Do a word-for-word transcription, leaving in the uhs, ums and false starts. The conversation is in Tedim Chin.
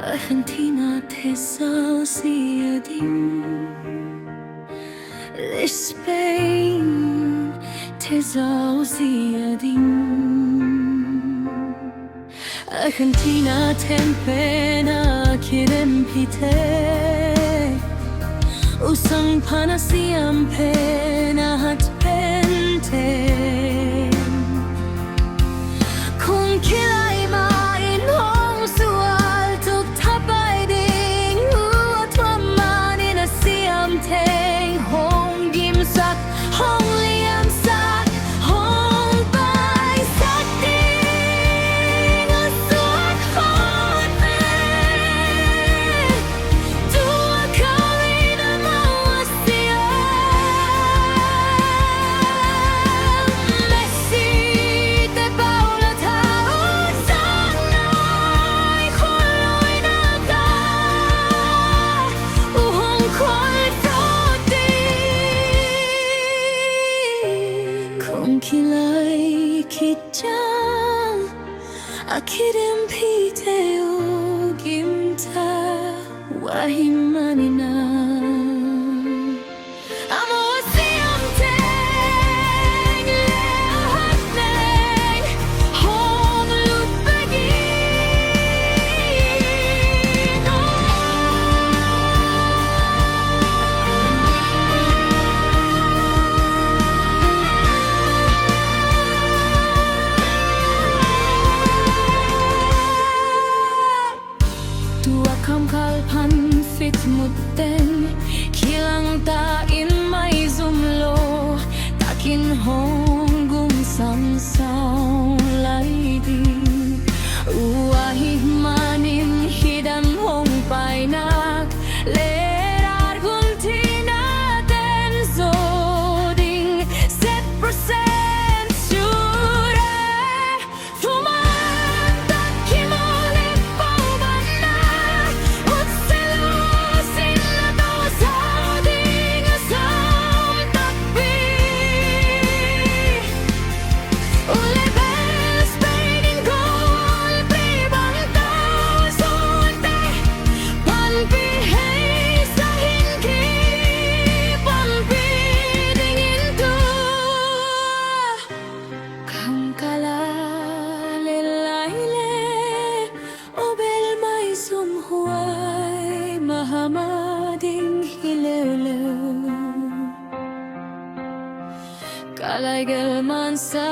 Argentina te zau zia ding, Lisbon te zau zia ding. Argentina ten pen a kidempite, U Sang Pan a siam pen a hat pen ten. Kong kilai mah in hong sual tuk thapai ding uh, a thuam man in a siam teng hong gimsak, hong liamsak, hong paisak ding a suak khawh ve. Tua khawh in amau a siam Messi te, Pauleta, U Sang nai khualawina ka uh hong khual thawh ding. Kong kilai khit ciang a kidempite uh gimta, uh ahih manin a amau a siam teng le a hat teng hong lut bek in. Tua Kamkal pan fit mut teng kilangta in maizum lo takin hong gum samsawn lai ding uh ahih manin, hih dan hong pai nak leh Argentina ten zo ding set percent sure. Thuman tak kimawl leh paubanna, ut se lo sin a tawh zau ding a sam takpi. Ut leh bel Spain in goalpi bang tawh zong teh panpih hei sa in, kipanpih dingin tua Kamkal a lel lai leh, aw bel maizum huai mahmah ding hi leuleu. Ka laigelh man sa